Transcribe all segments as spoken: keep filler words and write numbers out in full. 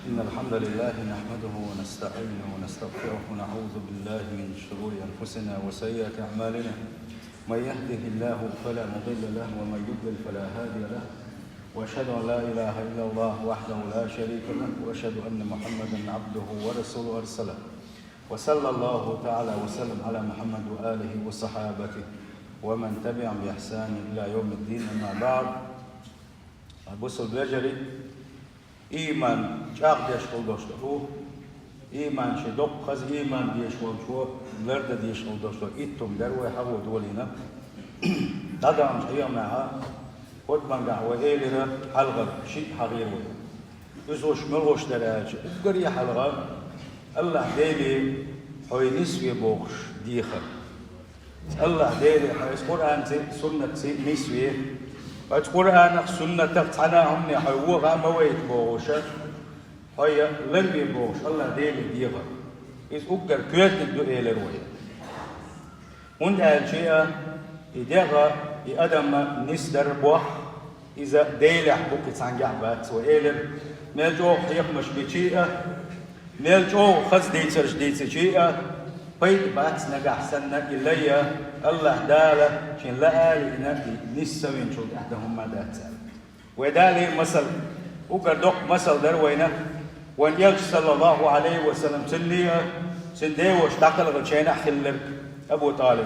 إن الحمد لله نحمده ونستعينه ونستغفره ونعوذ بالله من شرور أنفسنا وسيئات أعمالنا. من يهده الله فلا مضل له ومن يضلل فلا هادي له. وأشهد أن لا إله إلا الله وحده لا شريك له وأشهد أن محمدا عبده ورسوله أرسله. وصلى الله تعالى وسلم على محمد وآله وصحابته ومن تبعهم بإحسان إلى يوم الدين. أما بعد. Бусалба вежарий, иман чӀагӀдеш хила долуш ду. Иман ши доккха хаза иман дезаш волчо лардан дезаш хила долуш ду. Итт хӀума дара вай хьахо долийна. ДӀадаханчу хьехамехь, хӀотбангахь вай элира, хьалхара шиъ хьахийра вай. Иза уьш муьлхуш дара аьлча, уггаре хьалха АллахӀ Деле хьо нисве бохуш дехар. АллахӀ Деле хьо иза Къуръанций, суннатций нисве. Оцу Къуръанах, суннатах цхьана а хӀумане хьо вогӀа а ма вайта бохуша, хьо я ларве бохуш АллахӀ Деле дехар. Иза уггар коьртаниг ду элира вай. ХӀунда аьлча а, и дегӀ, и адам нисдар боху, иза Делехь бу, кхин цхьаьнгахь бац, вай элира. Мел чӀогӀа хьехамаш бича а, мел чӀогӀа хаза дийцарш дийцича а, пайда бац нагахь санна и лай а, АллахӀ Дала шен лаалийна и нис ца винчул тӀаьхьа дан хӀумма дац аьлла. Вай Дала масал, уггар доккха масал дара вайна, вайн Элча, саллаллаху Ӏалайхи ва саллам, цуьнан а, цуьнан деваша дӀакхалхачу хенахь хилларг Абу ТӀалиб.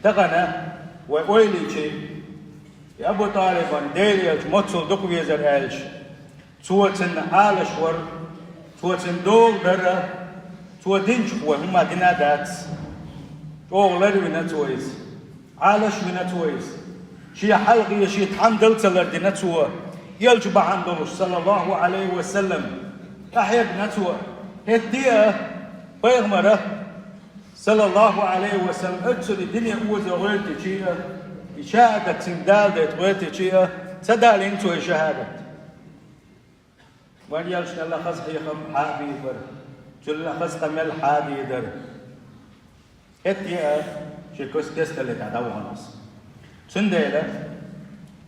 Тахана вай ойла йича, и Абу ТӀалибан Делан Элча моццул дукха везар аьлча, цо цунна Ӏалаш вара, цо цунна дола дара, цо динчух вай хӀумма дина а дац. ЧӀогӀа ларвина цо иза. Ӏалаш вина цо иза. Шен хьалхе шен тхьамдал ца лардина цо, Элча бахьана долуш, саллаллаху Ӏалайхи ва саллам, къахьегна цо. ХӀетте а пайхамара, саллаллаху Ӏалайхи ва саллам, оццул и дине оза гӀоьртича а, и шахӀадат цуьнга Дала дайта гӀоьртича а, ца далийна цо и шахӀадат. Вайн Элчанал хаза хьехам хьа а бийр бара, цуьнан хаза къамел хьа а дийр дара. ХӀетте а шен куьст кесталле тӀехь дӀавахана иза. Цундела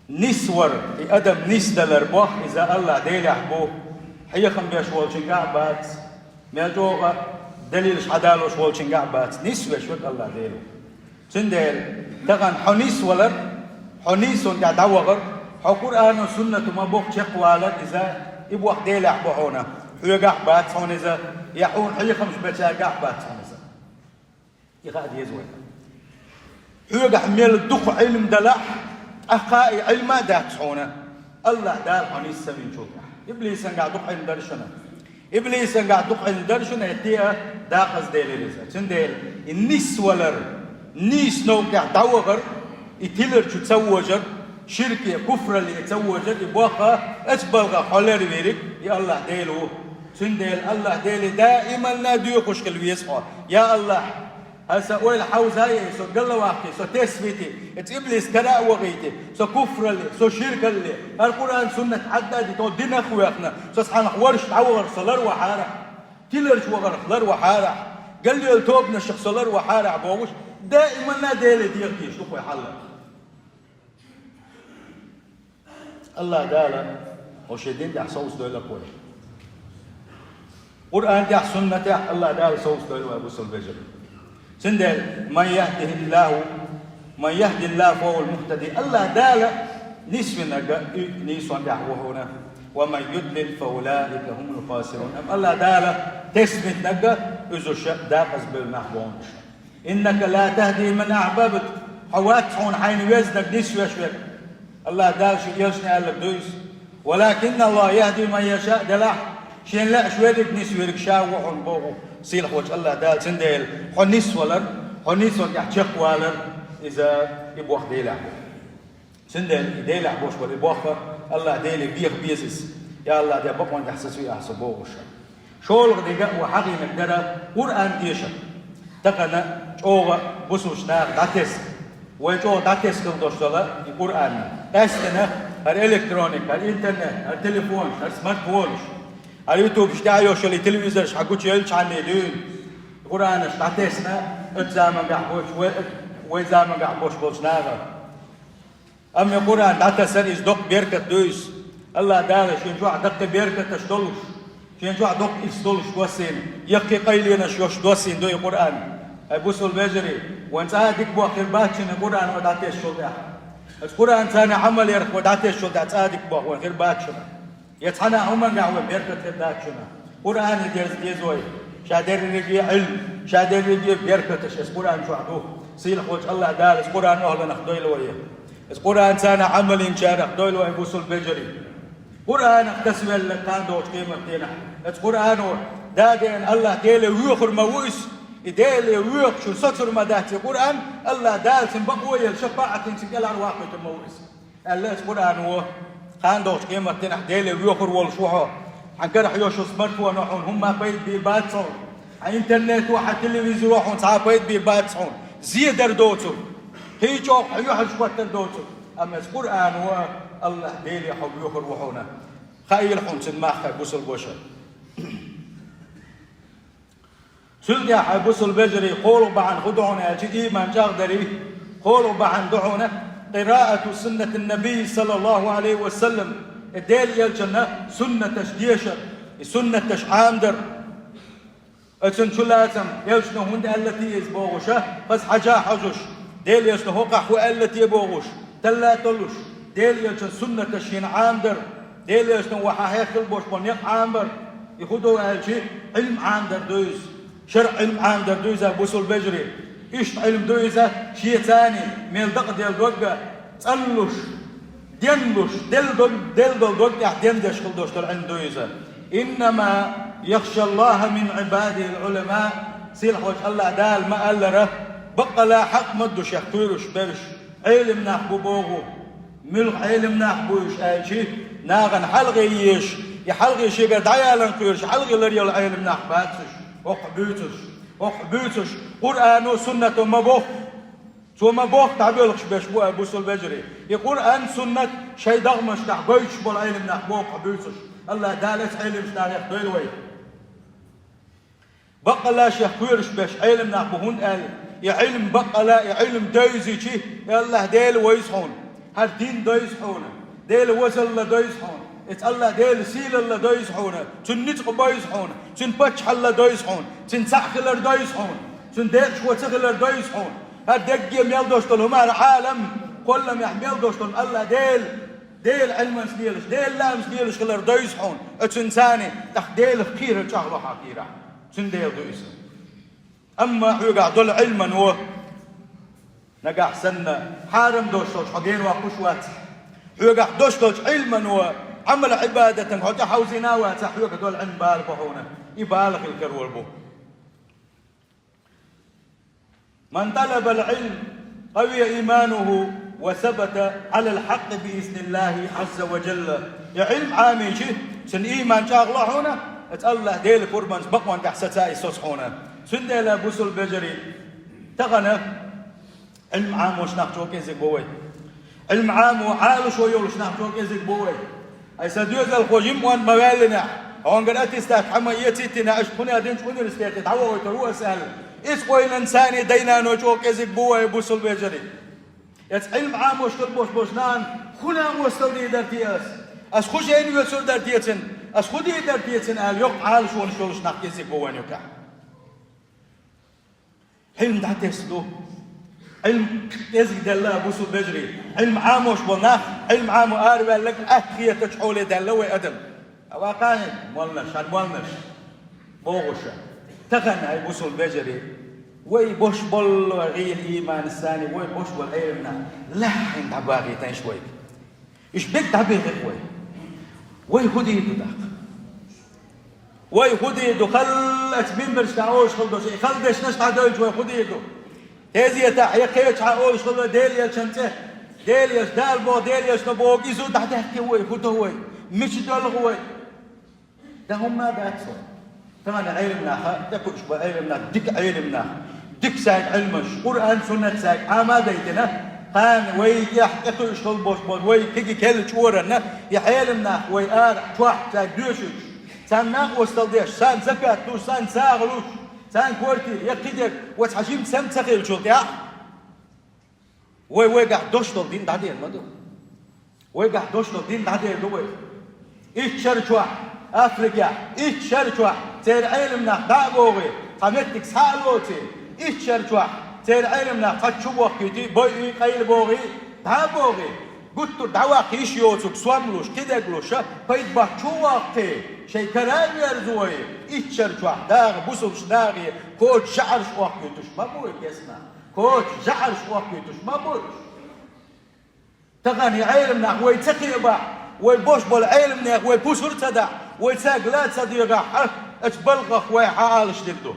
нисвар, и адам нисдалар боху, иза АллахӀ Делехь бу, хьехам беш волчуьнгахь а бац, мел чӀогӀа далилаш хьадалош волчуьнгахь а бац, нисвеш верг АллахӀ Дела ву. Цундела тахана хьо нисвалар, хьо нийсонна тӀехь дӀавахар, хьо Къуръано, суннато ма-бохху чекхвалар, иза и боху Делехь бу хьуна, хьоьгахь а бац хьуна иза, я хьуна хьехамаш бечаьргахь а бац хьуна иза. И хаа деза вайна. Хьоьгахь мел дукха Ӏилма далахь, тӀаккха и Ӏилма а дац хьуна, АллахӀ Дала хьо нис ца винчул тӀаьхьа. Иблисангахь дукха Ӏилма дара шуна. Иблисангахь дукха Ӏилма дара шуна, хӀетте а дакъазделира иза. Цундела и нисвалар, нийса новкъа тӀехь дӀавахар, и тилар чу ца вожар, ширке, куфралле ца вожар, и бохха, оцу балхах хьо ларвийриг и АллахӀ Дела ву. Цундела АллахӀ Деле даиманна доьхуш хила веза хьо. Я АллахӀ, хӀара сан ойла хьовза а яй, со галваккхий, со тесвитий, эца иблис кара а вахийтий, со куфралле, со ширкалле, хӀара Къуръан, суннат хьадда а дитий, тхо динах а вехна, со цхьанхьа варш дӀавахарх со лар вахьарахь, тиларчу вахарх лар вахьарахь, галлиъла тобанашах со лар вахьарахь бохуш, даиманна Деле дехкийш ду кхой хьалла. АллахӀ Дала хьо шен дин тӀехь совцадойла кхой. Къуръан тӀехь, суннатехь АллахӀ Дала совцадойла вай, бусалба вежарий. Цундела, ман яхӀдихиллаху, ман яхӀдиллаху фахувал мухтади. АллахӀ Дала нисвинарг и нийсонна тӀехь ву хьуна. Ва ман юдлил фаулаика хумул хасирун. Амма АллахӀ Дала тесвитинарг, иза уьш дакъазбевлла нах бу хьуна уьш. Иннака ла тахди ман ахьбабта. Хьо вац хьуна хьайна везнарг нисвеш верг. АллахӀ Дала шен элчане аьлларг ду иза. Валакинналлаха яхӀди ман яшаъ, делахь, шена лаьаш верриг нисверг ша ву хьуна боху сийлахь волчу АллахӀ Дала. Цундела хьо нисвалар, хьо нийсонна тӀехь чекхвалар, иза и боху Делехь бу. Цундела и Делехь болуш болу и бохха АллахӀ Деле беха беза иза. Я АллахӀ, де бакъонна тӀехь сацаве ахь со бохуша. ШолгӀа дерг а вай хьахийнарг дара Къуръан тешар. Тахана чӀогӀа бусулбачу наха дӀатеска, вай чӀогӀа дӀатеска хила долуш дара и Къуръан. Къаьсттина хӀара электроника, хӀара интернет, хӀара телефонаш, хӀара смартфонаш, хӀара ютубаш тӀехь а йолуш йолу и телевизораш хьан гучуяьллачхьанний дуьйна Къуръанаш дӀатесна, оцу замангахь болчу, вай, вай замангахь болуш болчу наха. Амма Къуръан дӀатасар, иза доккха беркат ду иза. АллахӀ Дала шен чохь даккхий беркаташ долуш, Шен чохь доккха ирс долуш доссийна, яккхий къайленаш йолуш доссийна ду и Къуръан. Хьай бусул вежарий, вайн цкъа а дика бохург хир бац шуна Къуръано дӀатесначул тӀаьхьа. Аса Къуръанца Ӏамал ярх вай дӀатесначул тӀаьхьа цкъа а дика бохург вайн хир бац шуна. Я цхьана а хӀуманехь вайн беркат хир дац шуна. Къуръане дерза деза вай. Ша дерриге а Ӏилм, ша дерриге а беркаташ аса Къуръан чохь ду. Сийлахьчу АллахӀ Дала аса Къуръан охьланах дойла вай. Аса Къуръанца Ӏамал йинчарах дойла вай бусул вежарий. Къуръанах тасавелла кхана догӀучу къематдийнахь. Аса Къуръано да деана АллахӀ Деле воьхур ма ву иза, и Деле воьхуш соцур ма дац и Къуръан, АллахӀ Дала цуьнан бакъо елла шапаӀатан цуьнан кӀелхьара ваккхуьйтур ма ву иза. Аьлла аса Къуръано, кхана догӀучу къематдийнахь Деле воьхур волуш ву хьо. Хьан карахь йолуш йолу смартфоно хьуна хӀумма пайда бийр бац цунна. Хьан интернето, хьан телевизоро хьуна цхьа а пайда бийр бац хьуна. Зедар доцург. Кхин чӀогӀа хьан юьхьанаш хӀоттар доцург. Амма аса Къуръано АллахӀ Деле хьо воьхур ву хьуна. Хаийла хьуна цуьнан мах, хьай бусул ваша. Цул тӀаьхьа, хьай бусул вежарий, кхоалгӀа бахьана хӀун ду хьуна аьлча, ийман чӀагӀдарий, кхоалгӀа бахьана ду хьуна قراءة سنة النبي صلى الله عليه وسلم, и Делан элчанан суннаташ дешар, и суннаташ Ӏамадар. Оцунна чулацам, элчано хӀунда аьлла те иза бохуша, хаза хьажа а хьожуш, Делан элчано хӀокхахь хӀун аьлла те бохуш, талла а толлуш, Делан элчанан суннаташ шена Ӏамадар, Делан элчано ваха хьехкал бош бо некъ Ӏамабар, и хӀун ду аьлча, Ӏилм Ӏамадар ду иза. ШарӀан Ӏилм Ӏамадар ду иза, бусул вежарий. Иштта Ӏилм ду иза, шеца а мел дакъаделла догга, цӀанлуш, денлуш, делла дог, делла долу дог тӀехь дендеш хила долуш долу Ӏилм ду иза. إنما يخشى الله من عباده العلماء. Сийлахьчу АллахӀ Дала ма аллара, баккъала хьакъ ма ду шех кхоьруш берш Ӏелам нах бу боху. Муьлха Ӏелам нах бу уьш аьлча, нахана хьалхе езаш, и хьалхе шегара дӀаялан кхоьруш, хьалхе лар йолу Ӏелам нах бац уьш, хӀокху буьйцурш, хӀокху буьйцурш, Къуръано, суннато ма бохху. Цо ма бохху дӀабоьлхуш берш бу, хьай бусул вежарий. И Къуръан, суннат шайн догӀмашкахь гойтуш болу Ӏелам нах боху хьо буьйцурш. АллахӀ Дала оцу Ӏеламчу нахех дойла вай. Баккъала шех кхоьруш берш Ӏелам нах бу, хӀунда аьлла, и Ӏилм баккъала, и Ӏилм девзичи, и АллахӀ Дела войза хьуна. ХӀара дин дойза хьуна. Делан вазалла дойза хьуна. Иза АллахӀ Делан сийлалла дойза хьуна. Цуьнан ницкъ бойза хьуна. Цуьнан паччахьалла дойза хьуна. Цуьнан цхьаъ хилар дойза хьуна. Цуьнан декъашхо ца хилар дойза хьуна. ХӀара дерриге мел долуш долу хӀума, хӀара Ӏалам, кхолламехь мел долуш долу АллахӀ Дела, Делан Ӏилманца лелаш, Делан лаамца лелаш хилар дойза хьуна. Оцуьнца а, тӀаккха Делах кхерар чӀагӀло хьан кхерахь. Цундела ду иза. Амма хьоьгахь долу Ӏилмано, нагахь санна, хьарам долуш долчу хьо генавоккхуш вац. Хьоьгахь долуш долчу Ӏилмано, Ӏамал-Ӏибадатан хьо тӀехьовзийна а вацахь, хьоьгахь долу Ӏилма бала бу хьуна, и бала хила карор бу. من طلب العلم قوي إيمانه وثبت على الحق بإذن الله عز وجل. И Ӏилма Ӏамийчи, цуьнан ийман чӀагӀло хьуна, оцу АллахӀ Делан пурбанца бакъонна тӀехь саца а соцу хьуна. Цундела, бусул вежарий, тахана Ӏилма Ӏамош нах чӀогӀа кӀезиг бу вай. Ӏилма Ӏамо Ӏалашо йолуш нах чӀогӀа кӀезиг бу вай. Ай сан доьзалхо жимма онда ма ваьллинехь, хьонгара аттестат хьан ма эцийтина, аша кхунах динчу университете дӀавохуьйтур ву аса аьлла. Иза къойланца а дайнаной чӀогӀа кӀезиг бу вай, бусул вежарий. Эца Ӏилма Ӏамош хила бош болчу нахана хӀун а осталла дийр дара те ас? Ас хӀун жайна оьцур дара те цуьнан? Ас хӀун дийр дара те цуьнан аьлла, йоккха Ӏалашонаш йолуш нах кӀезиг бу вайн юкъахь. Ӏилма дӀатесна ду. Ӏилма кӀезиг делла, бусул вежарий. Ӏилма Ӏамош болу нах, Ӏилма Ӏамо араваьлларг атта хетачу хьоле даьлла вай адам. Ава кхана, молланаш, шайн молланаш, бохуша. Тахана, ай бусул вежарий, вай бош болу гӀийла ийманца санна, вай бош болу Ӏелам нах лаьхьина дӀабахийтина шу вайга. Иштта бегга дӀабехира вай. Вай хӀун дийр ду тӀаккха? Вай хӀун дийр ду? Халлаца мимбаршка олуш хила долуш, и хала дешнаш дӀадевлча вай хӀун дийр ду? Тезетахь я кхечахьа олуш хила Делан элчан цӀе, Делан элча Дала боху, Делан элчано боху, иза дӀадаьккхи вай, хӀун до вай? Мича доьлху вай? Дан хӀумма а дац вай. Тахана Ӏелам наха, тӀекхуьуш бу Ӏелам нах, дика Ӏелам нах, дика цаьрга Ӏилманаш, Къуръан, суннат цаьрга Ӏама а дайтина, кхана вай тӀехь тӀекхуьуш хила бош болу вай кегий келла чкъоранна, и Ӏелам нах вай ара чохь цаьрга доьшуьйтуш, царна накъосталла деш, царна закат луш, царна сагӀа луш, царна квартира, я кхидерг, вай цхьа жима сема ца хилчул тӀаьхьа, вай вайгахь дош долу дин дӀадер ма ду. Вайгахь дош долу дин дӀадер ду вай. Итт шар чохь Африкехь, итт шар чохь церан Ӏелам нах дӀа а богӀий, цхьа меттиг схьа а лоций, итт шар чохь церан Ӏелам нах цхьацца чу бохкуьйтий, бойуьйтий, къайла богӀий, дӀа а богӀий, гуттар а дӀаваккха йиш йоцург сом луш, кхидерг луш, пайда бахьа чу а воккхий, шайн кара а верзавой, итт шар чохь даха бусулба нахе коча жӀараш охкуьйтуш ма бу и кеснах. Коча жӀараш охкуьйтуш ма бу уьш. Тахана и Ӏелам нах вай ца кхиабахь, вай бош болу Ӏеламнех вай пусар а ца дахь, вай цаьрга ла а ца дегӀахь, а, оцу балхах вай хьан Ӏалаш дерг ду?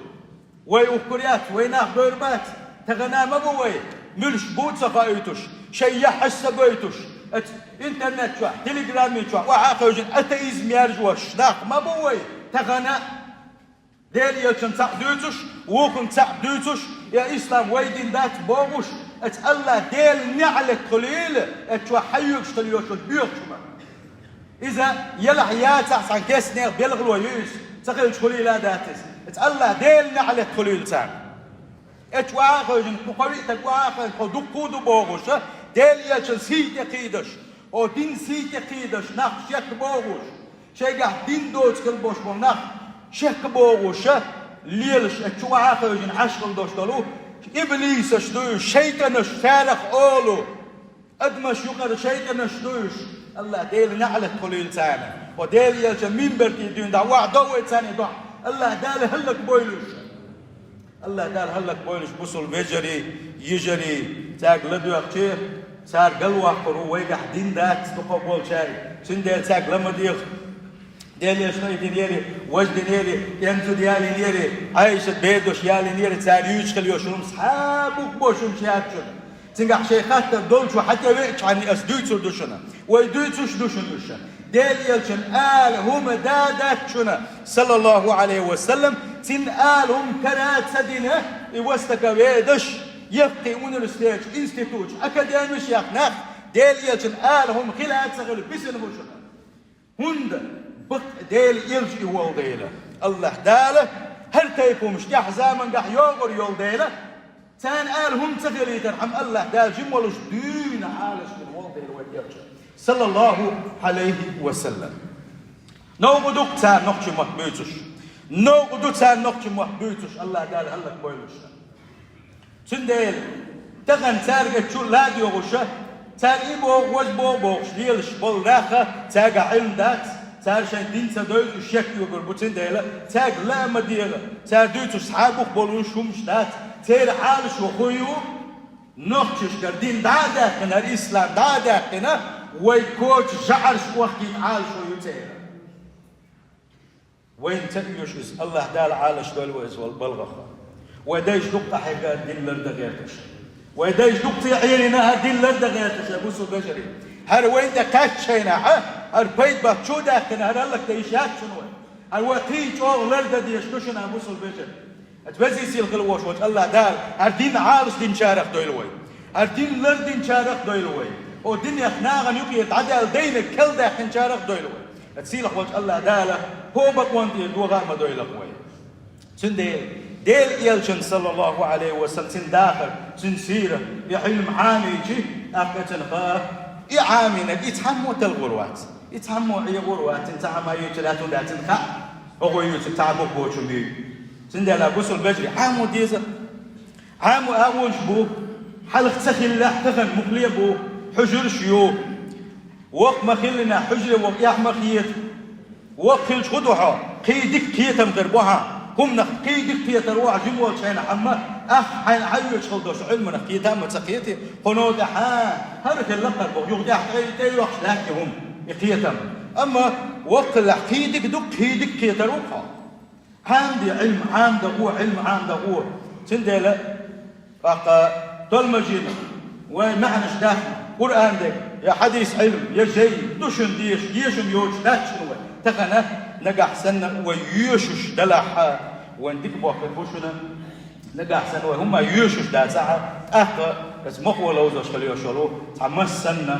Вай ухкур яц, вай нах бевр бац. Тахана ма бу вай, муьлш бу а ца хоуьйтуш, шайн яххьаш а ца гойтуш, оцу интернет чохь, телеграмми чохь охьа а хевшина атеизм яржош нах ма бу вай тахана. Делан элчанна цхьаъ дуьйцуш, вукхунна цхьаъ дуьйцуш, я ислам вай дин дац бохуш, оцу АллахӀ Делан неӀалт хуьлийла, оцу чохь хьайоьгуш хила йоцуш боьхачу хӀуманна. Иза елахь яцахь цхьана кеснех белхало ю иза, ца хилча хуьлийла а дац иза. Оцу АллахӀ Делан неӀалт хуьлийла царна. Оцу чу охьа а хевшина, кху кхо-виъ стаг охьа а хевшина, тхо дуккха а ду бохуш, Делан элчанан сий тӀе кхийдаш, о динан сий тӀе кхийдаш, нах шек бохуш, шайгахь дин доцу хила болуш болу нах шек бохуш, лелаш, оцу чу охьа а хевшина Ӏаш хила долуш долу иблисаш ду уьш, шайтӀанаш, царах олу адамаш юкъара шайтӀанаш ду уьш. АллахӀ Делан неӀалт хуьлийла царна. О Делан элчанан минбар тӀе дуьйна дӀа охьадо вай царна дуьхьа. АллахӀ Дала хӀаллакбойла уьш. АллахӀ Дала хӀаллакбойла уьш, бусулба вежарий, йижарий, цаьрга ладоьгӀча, цара галваккхур ву, вайгахь дин дац дукхах болчаьрга. Цундела цаьрга ла ма дегӀа. Делан элчано и динера, важа динера, кӀентан зуда ялийнера, Ӏайшат бер долуш ялийнера, цара юьйцуш хила йолуш хӀума схьа а бух бо шуна шаьрчунна. Цуьнгахь шайн хаттар долчо хьан тӀе веачхьана ас дуьйцур ду шуна. Вай дуьйцуш ду шуна уьш. Делан элчанан ала хӀума да дац шуна, саллаллаху Ӏалайхи ва саллам, цуьнан ала хӀума кара а ца дина, и вастака ведаш, яккхий университеташ, институташ, академиш яхна нах, Делан элчанан ала хӀума хила а ца хила бисина бу шуна. ХӀунда бакъ Делан элча и волу дела. АллахӀ Дала хӀара тайпа хӀумаш тӀаьхьа замангахь йогӀур йолу дела, царна ала хӀума ца хилийтархьама, АллахӀ Дала жима волуш дуьйна Ӏалашдина волу дела вай элча, саллаллаху Ӏалайхи ва саллам. Новкъа ду-кх цара нохчийн мотт буьйцуш. Новкъа ду цара нохчийн мотт буьйцуш, АллахӀ Дала хӀаллакбойла уьш. Цундела тахана цаьрга чу ладоьгӀуш, цара и боху, важа боху бохуш лелаш болу нах, цаьргахь Ӏилма дац, цара шайн дин ца дойзуш шек йогур бу, цундела цаьрга ла а ма дегӀа, цара дуьйцуш схьа а бух болуш хӀумаш дац, церан Ӏалашо хӀун ю? Нохчашкара дин дӀа а даьккхина, хӀара ислам дӀа а даьккхина, вай коча жӀараш охкийта Ӏалашо ю церан. Вайна ца оьшу иза, АллахӀ Дала Ӏалашдойла вай иза волу балгӀах. Вай дайша дукха къахьегна дин лардан гӀерташ. Вай дайша дукха цӀе Ӏелийна хӀара дин лардан гӀерташ, я бусулба вежарий. ХӀара вайна тӀе кхаьчча шайнахь, хӀара пайда бац чу а даьккхина, хӀара хӀаллакдан йиш яц шуна вай. ХӀара вай кхин а чӀогӀа лардан дезаш ду шуна, бусулба вежарий. Оцу везий сийлахь хила волуш волчу АллахӀ Дала хӀара дин Ӏалашдинчарах дойла вай. ХӀара дин лардинчарах дойла вай. О динех нахана юкъе дӀадаьлла дайниг кхел даьккхинчарах дойла вай. Оцу сийлахь волчу АллахӀ Дала хӀокху бакъонан тӀера догӀа а ма дойла-кх вай. Цундела Делан элчанна, саллаллаху Ӏалайхи ва саллам, цуьнан дахар, цуьнан сийрат, и Ӏилма Ӏамийча, тӀаккха цуьнан хаьа, и Ӏамийнарг, и цхьаммо а талхор вац. И цхьаммо а Ӏехор вац, цуьнан цхьа хӀума йийцар яц, хӀунда аьлча цуьнан хаьа, хӀокхо юьйцург цхьа а бух боцуш ма ю. Цундела гусул бежарий, Ӏамо деза. Ӏамо а волуш бу, хьалха ца хиллехь, тахана муххале а бу, хьуьжарш ю. Воккха ма хиллинехь, хьуьжаре ваха эхь ма хета. Воккха хилча хӀун ду хьо? Кхин дика кхетам хир бу хьан. ХӀуманах кхин дика кхетар ву хьан жима волчу хенахь, амма ахь хьайна хьан оьшуш хила долуш Ӏилманах кхета а ма ца кхетий, кху новкъа тӀехь хӀара хила лакхара боху, юха тӀехь тӀе, тӀе йоккхуш лаьтта и хӀума, и кхетам. Амма воккха хиллехь кхин дика ду, кхин дика кхетар ву хьо. Ӏамаде Ӏилма, Ӏамадан гӀо, Ӏилма Ӏамадан гӀо. Цундела тӀаккха толмажина вай маьӀнаш даьхна, Къуръан дерг, я хьадис Ӏилма, я жай, ду шуна дезаш, дешна йоцуш дац шуна вай. Тахана нагахь санна вай йоьшуш далахь, вайн дика бохкур бу шуна. Нагахь санна вай хӀумма йоьшуш дацахь, тӀаккха аса мохо ловзош хила йиш йолу цхьа мас санна,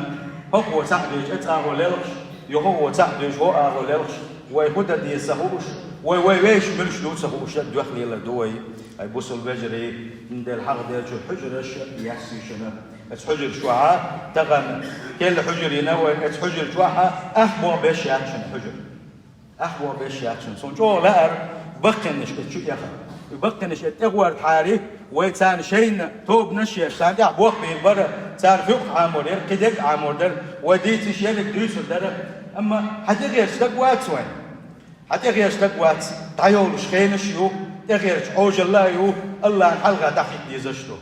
хӀокхо цхьаъ дуьйцу оцу агӀор лелхаш, я хӀокхо цхьаъ дуьйцу хӀокху агӀор лелхаш, вай хӀун дан деза ца хууш, вай, вай вешан муьлш ду ца хууш, дуьхьал лелар ду вай. Ай бусул вежарий, цундела хьагӀ делчу хьуьжараш яьсса ю шуна. Оцу хьуьжар чохь а, тахана керла хьуьжар йина вай, оцу хьуьжар чохь а, ахь боху беш яц шуна хьуьжар. Ахьа беш яц шуна. Суна чӀогӀа лаьара баккхийнаш эцу чу эха. И баккхийнаш эцу тӀехӀоьртахьара, вай царна шайна тобанаш еш, царна тӀехь боккха бийр бара, царна фикъхӀ Ӏамор яра, кхидерг Ӏамор дара, вай дийца йиш ерриг дуьйцур дара. Амма хьан тӀехьа гӀерташ стаг вац вайн. Хьан тӀехьа гӀерташ стаг вац, дӀайолуш хенаш ю, тӀехьа гӀерташ Ӏожалла ю, АллахӀна хьалха дӀахӀитта дезаш ду.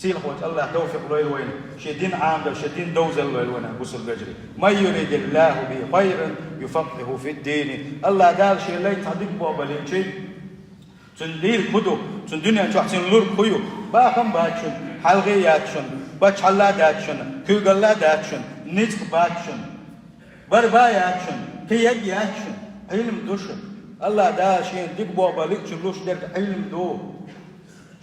Сийлахьчу АллахӀа тавфикъ лойла вайна, шен дин Ӏамадар, шен дин довзалла лойла вайна, бусалба вежарий. من يرد الله به خيرا يفقهه في الدين. АллахӀ Дала шен лайна цхьа дика болх бан лиъча, цуьнан лирг хӀун ду, цуьнан дуьнен чохь цуьнан лург хӀун ю? Бахам бац шуна, хьалхе яц шуна, паччахьалла дац шуна, куьйгалла дац шуна, ницкъ бац шуна, барба яц шуна, кхиерг яц шуна, Ӏилма ду шуна. АллахӀ Дала шена дика болх бан лиъча луш дерг Ӏилма ду.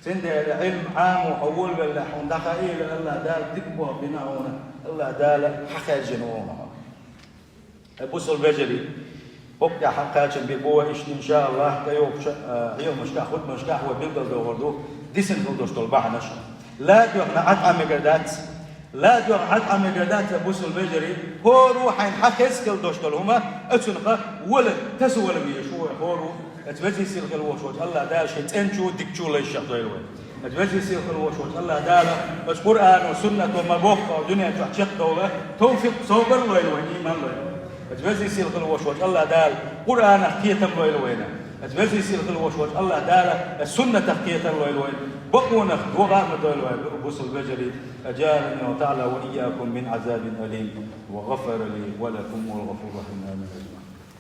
Цундела Ӏилма Ӏамо хьо волавеллехь, хьуна дӀахаийла АллахӀ Дала дика болх бина хьуна, АллахӀ Дала хьахаьржина ву хьо. Ай бусалба вежарий, хӀокху тӀехь хьан кхачам бен бу вай иштта, иншааллахӀ, тӀейогӀучу, а, хьехамашкахь, хутбанашкахь вай билгалдохур ду, дисина хила долуш долу бахьанаш. Ла а доьгӀна Ӏад Ӏа мегар дац, ла а доьгӀна Ӏад Ӏа мегар дац, ай бусалба вежарий, хӀора хьайна хьан хеза хила долуш долу хӀума, оцунах вала, таса вала везаш ву вай хӀора. Оцу везий сийлахь хила волуш волчу АллахӀ Дала шен цӀеначу, дикачу лайшех дойла вай. Оцу везий сийлахь хила волуш волчу АллахӀ Дала оцу Къуръано, суннато ма-бохху дуьнен чохь чекхдовла тавфикъ, собар лойла вай, иман лойла. Оцу везий сийлахь хила волуш волчу АллахӀ Дала Къуръанах кхетам лойла вайна. Оцу везий сийлахь хила волуш волчу АллахӀ Дала оцу суннатах кхетар лойла вайна. Бакъонах догӀа а ма дойла вай, бусалба вежарий. أجارني الله تعالى وإياكم من عذاب أليم وغفر لي ولكم والغفور الرحيم. آمين.